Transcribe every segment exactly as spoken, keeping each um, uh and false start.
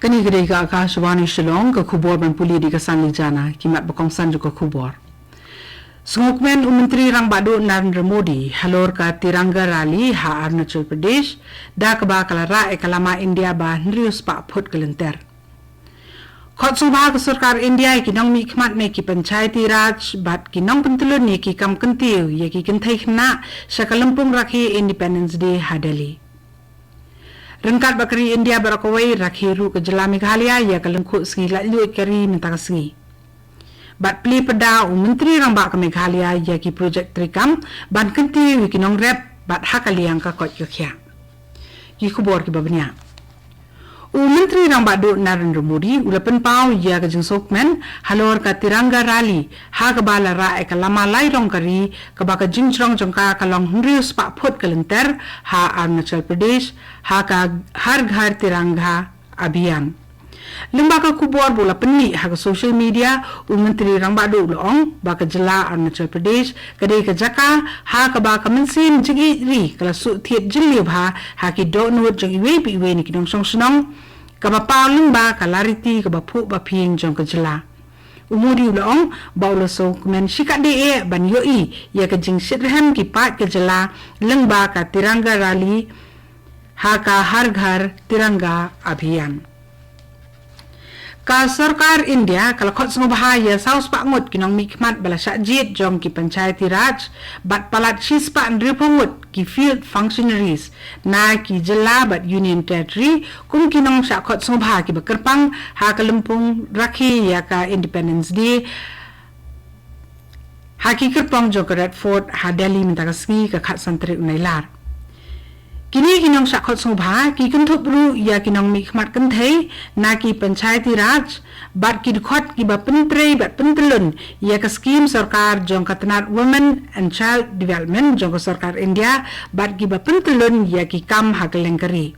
Kane ka dei ka Akashvani Shillong, ka khubor ban pule da ka Sanli Jana, ki mat ba kongsan jong ka khubor. Sngewkmen u Myntri Rangbah Duh Narendra Modi halor ka Tiranga Rally ha Arunachal Pradesh, da kaba ka la rah ïa ka lama India ba hynriew spah phut ka lynter. Khot sngewbha ka sorkar India ïa ki nongmihkhmat ne ki Panchayati Raj bad ki nongpyntlun ïa ki kam kyntiew ïa ki kynthei khynnah sha ka lympung rakhe Independence Day ha Delhi. Ryngkat bad ka ri India baroh kawei, rakhe ruh ka jylla Meghalaya ïa ka lyngkhuh sngi laitluid ka ri mynta ka sngi. Bad plie pyrda u Myntri Rangbah ka Meghalaya ïa ki projek treikam ban kyntiew ïa ki nongrep bad ha ka liang ka koit ka khiah. Ki khubor kiba bniah. U Myntri Rangbah Duh Narendra Modi u la pynpaw ïa ka jingsngewkmen halor ka Tiranga Rally ha kaba la rah ïa ka lama lai rong ka ri, kaba ka jingjrong jong ka ka long hynriew spah phut ka lynter ha Arunachal Pradesh, ha ka Har Ghar Tiranga Abhiyan. Lyngba ka khubor ba u la pynmih ha ka social media, u Myntri Rangbah Duh u la ong ba ka jylla Arunachal Pradesh ka dei ka jaka ha kaba ka mynsiem jingïeit ri ka la shu thied jylliew bha ha ki dohnud jong iwei pa iwei na ki nongshong shnong, kaba paw lyngba ka lariti kaba phuh ba phieng jong ka jylla. U Modi u la ong ba u la sngewkmen shikatdei eh ban ïohi ïa ka jingshitrhem ki paid ka jylla lyngba ka Tiranga Rally ha ka Har Ghar Tiranga Abhiyan. Ka sorkar India ka la khot sngewbha ïa saw spah ngut ki nongmihkhmat ba la shah jied jong ki Panchayati Raj bad palat shi spah hynriewphew ngut ki field functionaries na ki jylla bad Union Territory kum ki nongshah khot sngewbha kiba kyrpang ha ka lympung rakhe ïa ka Independence Day ha ki kyrpong jong ka Red Fort ha Delhi mynta ka sngi, ka khatsan tarik u Nailar. Kine ki nongshah khot sngewbha ki kynthup ruh ïa ki nongmihkhmat kynthei na ki Panchayati Raj bad ki dkhot kiba pyntrei bad pyntyllun ïa ka skhim sorkar jong ka tnat Women and Child Development jong ka sorkar India bad kiba pyntyllun ïa ki kam ha kylleng ka ri.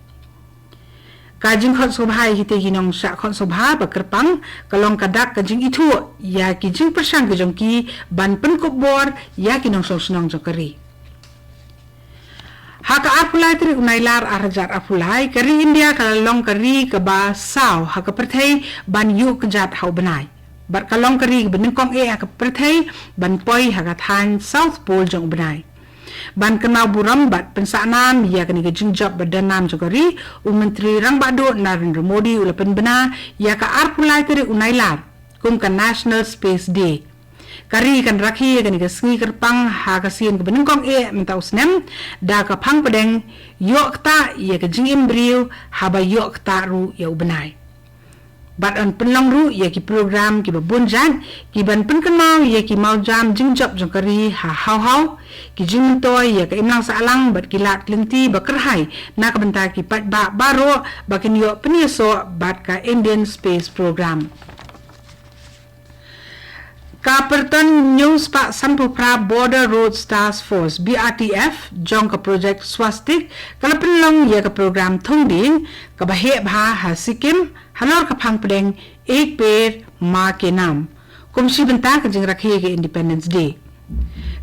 Ka jingkhot sngewbha ïa kitei ki nongshah khot sngewbha ba kyrpang ka long ka dak ka jingithuh ïa ki jingpyrshang ki jong ki ban pynkup bor ïa ki nongshong shnong jong ka ri. Ha ka arphew lai tarik u Nailar arhajar arphew lai, ka ri India ka la long ka ri kaba saw ha ka pyrthei ban ïuh kjat ha u bnai. Bad ka long ka ri kaba nyngkong eh ha ka pyrthei ban poi ha ka thaiñ South Pole jong u bnai. Ban kynmaw burom bad pynsah nam ïa kane ka jingjop ba don nam jong ka ri, u Myntri Rangbah Duh Narendra Modi u la pynbna ïa ka arphew lai tarik u Nailar kum ka National Space Day. Ka ri kan rakhe ïa kane ka sngi kyrpang ha ka sien kaba nyngkong eh mynta u snem da ka phang pdeng ïoh ktah ïa ka jingim briew haba ïoh ktah ruh ïa u bnai. Bad yn pynlong ruh ïa ki program kiba bun jait kiban pynkynmaw ïa ki mawjam jingjop jong ka ri ha haw haw, ki jingmyntoi ïa ka imlang sahlang bad ki lad lynti ba kyrhai na ka bynta ki paidbah baroh ba kin ïoh pynïasoh bad ka Indian Space Program. Ka pyrton hynñiew spah sanphew phra Border Road Task Force, B R T F, jong ka projek Swastik ka la pynlong ïa ka program thung dieng kaba heh bha ha Sikkim halor ka phang pdeng Ek Ped Maa Ke Naam kum shi bynta ka jingrakhe ka Independence Day.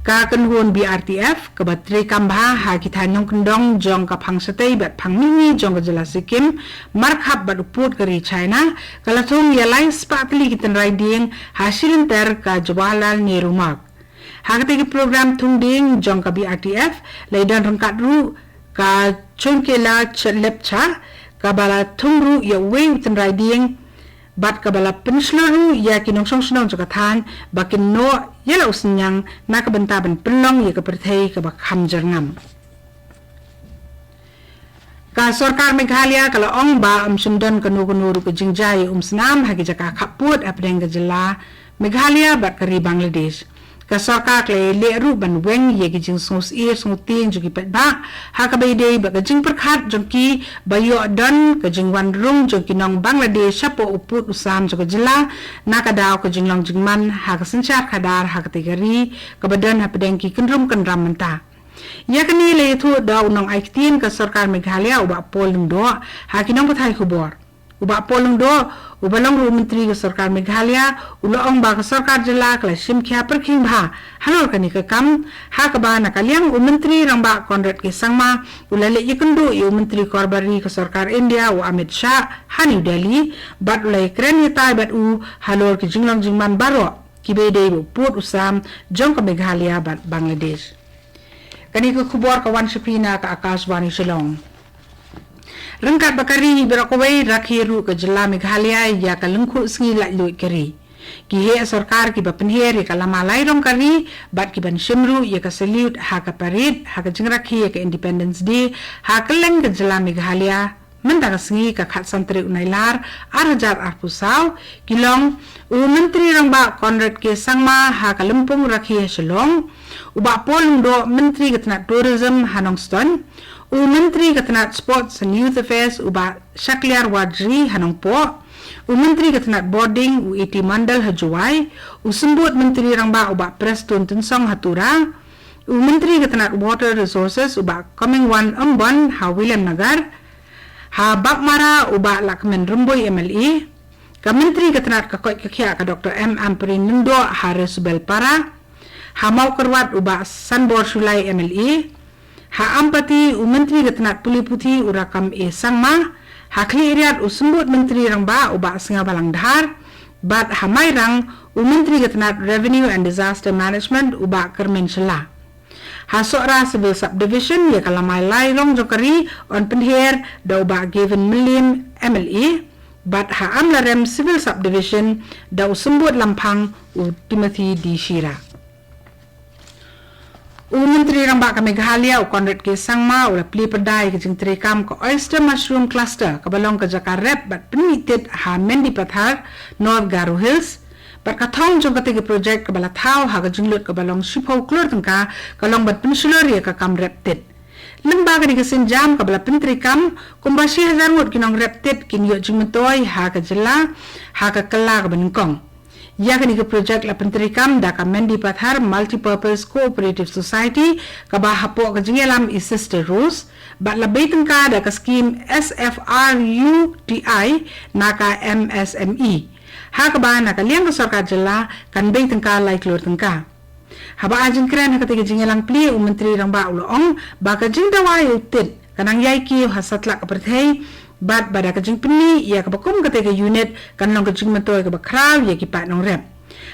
Ka kynhun B R T F kaba treikam bha ha ki thaiñ nongkyndong jong ka phang shatei bad phang mihngi jong ka jylla Sikkim markhap bad u pud ka ri China, ka la thung ïa lai spah tylli ki tynrai dieng ha shilynter ka Jawaharlal Nehru Marg. Ha katei ka program thung dieng jong ka B R T F la ïadon ryngkat ruh ka Chongkela Lepcha kaba la thung ruh ïa uwei u tynrai dieng bad kaba la pynshlur ruh ïa ki nongshong shnong jong ka thaiñ ba kin noh ïa la u synñiang na ka bynta ban pynlong ïa ka pyrthei kaba kham jyrngam. Ka sorkar Meghalaya ka la ong ba ym shym don kano kano ruh ka jingjia ïa umsnam ha ki jaka khappud hapdeng ka jylla Meghalaya bad ka ri Bangladesh. Ka sorkar ka la ïaleh ruh ban weng ïa ki jingsngewsyier sngewtieng jong ki paidbah ha kaba ïadei bad ka jingpyrkhat jong ki ba ïoh don ka jingwan rung jong ki nong Bangladesh shapoh u pud u sam jong ka jylla na ka daw ka jinglong jingman ha ka synshar khadar ha katei ka ri kaba don hapdeng ki kynrum kynram mynta. Ïa kane la ïathuh da u nongai ktien ka sorkar Meghalaya, u Bah Paul Lyngdoh, ha ki nongpathai khubor. U Bah Paul Lyngdoh Uba long ruh u Myntri ka Sorkar Meghalaya u la ong ba ka Sorkar Jylla ka la shim khia pyrkhing bha halor kane ka kam, ha kaba na ka liang u Myntri Rangbah Conrad K Sangma u la leit ïakynduh ïa u Myntri Korbari ka Sorkar India u Amit Shah ha New Delhi, bad u la ïakren ïatai bad u halor ki jinglong jingman baroh kiba dei u pud u sam jong ka Meghalaya bad Bangladesh. Kane ka khubor ka wan sha phi na ka Akashvani Shillong. Ryngkat bad ka ri baroh kawei, rakhe ruh ka Jylla Meghalaya ïa ka lyngkhuh sngi laitluid ka ri. Ki heh sorkar kiba pynher ïa ka lama lairong ka ri bad ki ban shim ruh ïa ka salute ha ka parade ha ka jingrakhe ïa ka Independence Day ha kylleng ka Jylla Meghalaya mynta ka sngi, ka khatsan tarik u Nailar ar hajar arphew saw, ki long u Myntri Rangbah Conrad K Sangma ha ka lympung rakhe ha Shillong, u Bah Paul Lyngdoh, Myntri ka tnat Tourism ha Nongstoiñ, u Myntri ka tnat Sports and Youth Affairs u Bah Shakliar Warjri ha Nongpoh, u Myntri ka tnat Border u A T Mondal ha Jowai, u Symbud Myntri Rangbah u Bah Prestone Tynsong ha Tura, u Myntri ka tnat Water Resources u Bah Comingone Ymbon ha Williamnagar, ha Baghmara u Bah Lahkmen Rymbui M L A, ka Myntri ka tnat ka koit ka khiah ka Doctor M Ampareen Lyngdoh ha Resubelpara, ha Mawkyrwat u Bah Sanbor Shullai M L A, ha Ampati u Myntri ka tnat Pule Puthi u Rakkam A Sangma, ha Khliehriat u Symbud Myntri Rangbah u Bah Sniawbhalang Dhar, bad ha Mairang u Myntri ka tnat Revenue and Disaster Management u Bah Kyrmen Shylla. Ha Sohra Civil Subdivision, ïa ka lama lairong jong ka ri yn pynher da u Bah Gavin Mylliem M L A, bad ha Amlarem Civil Subdivision da u Symbud Lamphang u Timothy D Shira. U Myntri Rangbah ka Meghalaya u Conrad K Sangma u la plie pyrda ïa ka jingtreikam ka Oyster Mushroom Cluster kaba long ka jaka rep bad pynmih tit ha Mendipathar, North Garo Hills, bad ka thong jong katei ka projek kaba la thaw ha ka jinglut kaba long shiphew klur tyngka ka long ban pynshlur ïa ka kam rep tit. Lyngba kane ka sienjam kaba la pyntreikam, kumba shi hajar ngut ki nongrep tit kin ïoh jingmyntoi ha ka jylla ha ka kylla kaba nyngkong. Ïa kane ka projek la pyntreikam da ka Mendipathar Multipurpose Cooperative Society kaba hapoh ka jingïalam i Sister Rose, bad la bei tyngka da ka skim S F R U T I na ka M S M E. Ha kaba na ka liang ka sorkar jylla kan bei tyngka lai klur tyngka. Haba ai jingkren ha katei ka jingïalang plie, u Myntri Rangbah u la ong ba ka jingdawa ïa u tit ka nang ïai kiew ha satlak ka pyrthei, bad ba da ka jingpynmih ïa kaba kum katei ka unit kan long ka jingmyntoi kaba khraw ïa ki paid nongrep.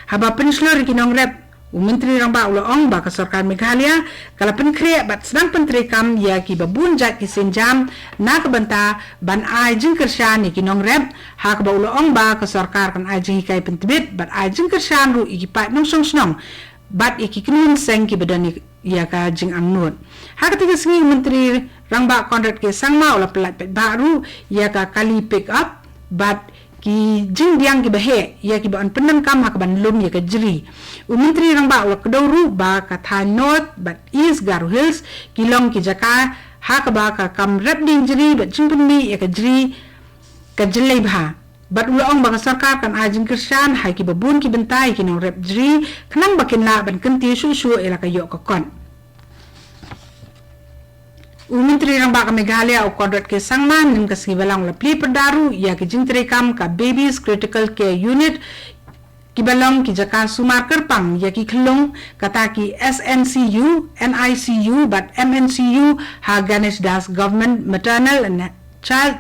Haba pynshlur ïa ki nongrep, u Myntri Rangbah u la ong ba ka sorkar Meghalaya ka la pynkhreh bad sdang pyntreikam ïa kiba bun jait ki sienjam na ka bynta ban ai jingkyrshan ïa ki nongrep, ha kaba u la ong ba ka sorkar kan ai jinghikai pyntbit bad ai jingkyrshan ruh ïa ki paid nongshong shnong bad ïa ki kynhun seng kiba don ïa ka jingangnud. Ha katei ka sngi, u Myntri Rangbah Conrad K Sangma u la pyllait paidbah ruh ïa ka kali pick up bad ki jingbiang kiba heh ïa kiba yn pyndonkam ha kaban lum ïa ka jri. U Myntri Rangbah u la kdew ruh ba ka thaiñ North bad East Garo Hills ki long ki jaka ha kaba ka kam rep dieng jri bad jingpynmih ïa ka jri ka jyllei bha. Bad u la ong ba ka sorkar kan ai jingkyrshan ha kiba bun ki bynta ïa ki nongrep jri khnang ba kin lah ban kyntiew shuh shuh ïa la ka ïoh ka kot. U Myntri Rangbah ka Meghalaya u Conrad K Sangma mynne ka sngi Balang u la plie pyrda ruh ïa ki jingtreikam ka Babies Critical Care Unit kiba long ki jaka sumar kyrpang ïa ki khyllung, kata ki S N C U, N I C U bad M N C U ha Ganesh Das Government Maternal and Child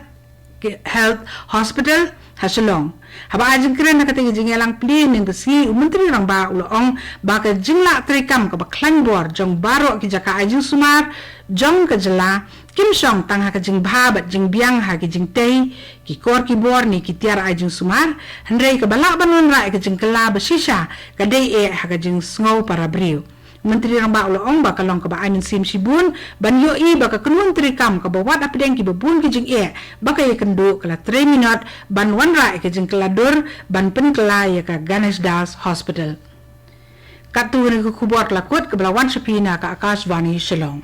Health Hospital ha Shillong. Haba ai jingkren ha katei ka jingïalang plie mynne ka sngi, u Myntri Rangbah u la ong ba ka jinglah treikam kaba khlaiñ bor jong baroh ki jaka ai jingsumar jong ka jylla kim shong tang ha ka jingbha bad jingbiang ha ki jingtei, ki kor ki bor ne ki tiar ai jingsumar, hynrei kaba lah ban wanrah ïa ka jingkylla ba shisha ka dei eh ha ka jingsngew para briew. U Myntri Rangbah u la ong ba ka long kaba ai mynsiem shibun ban ïohi ba ka kynhun treikam kaba wad hapdeng kiba bun ki jingeh ba ka ïakynduh ka la trei minot ban wanrah ïa ka jingkylla dur ban pynkylla ïa ka Ganesh Das Hospital. Katto kane ka khubor ka la kut kaba la wan sha phi na ka Akashvani Shillong.